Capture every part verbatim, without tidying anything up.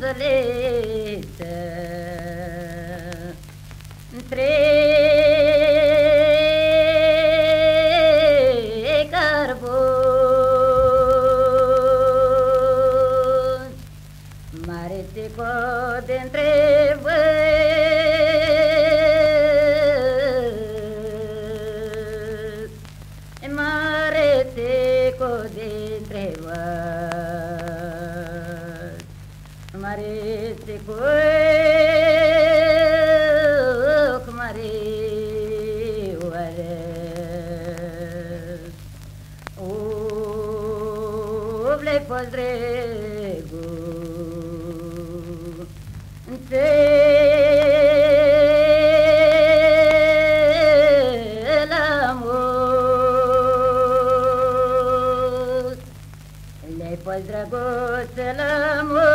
Zălesă, trei cărbuni, mare țeco de întrebări, mare țeco de întrebări. Mare țeco, mare oară. O, vlei pozdregu, țe la mos. Lei pozdregu, țe la mos.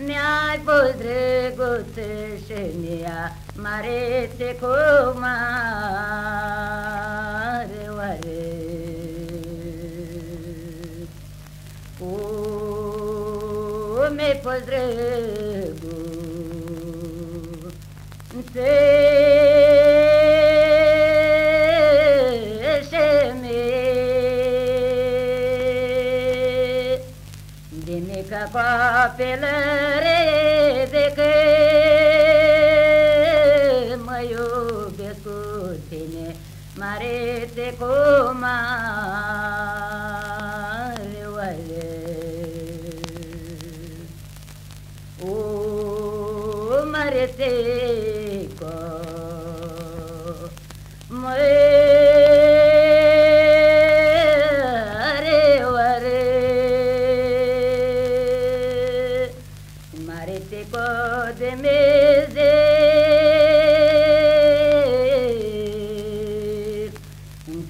Mi-ai pozdregu, țe šemea, mare țeco, mare oară. O, mi-ai pozdregu, țe šemea, de mica copilărie, de când mă iubesc cu tine, mare țeco, mare oară. O, mare țeco, mare oară. Mare țeco de meze,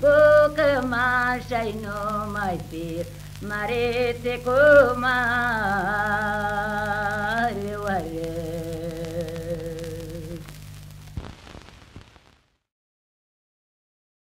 cu cămașa-i nu mai fir, mare țeco, mare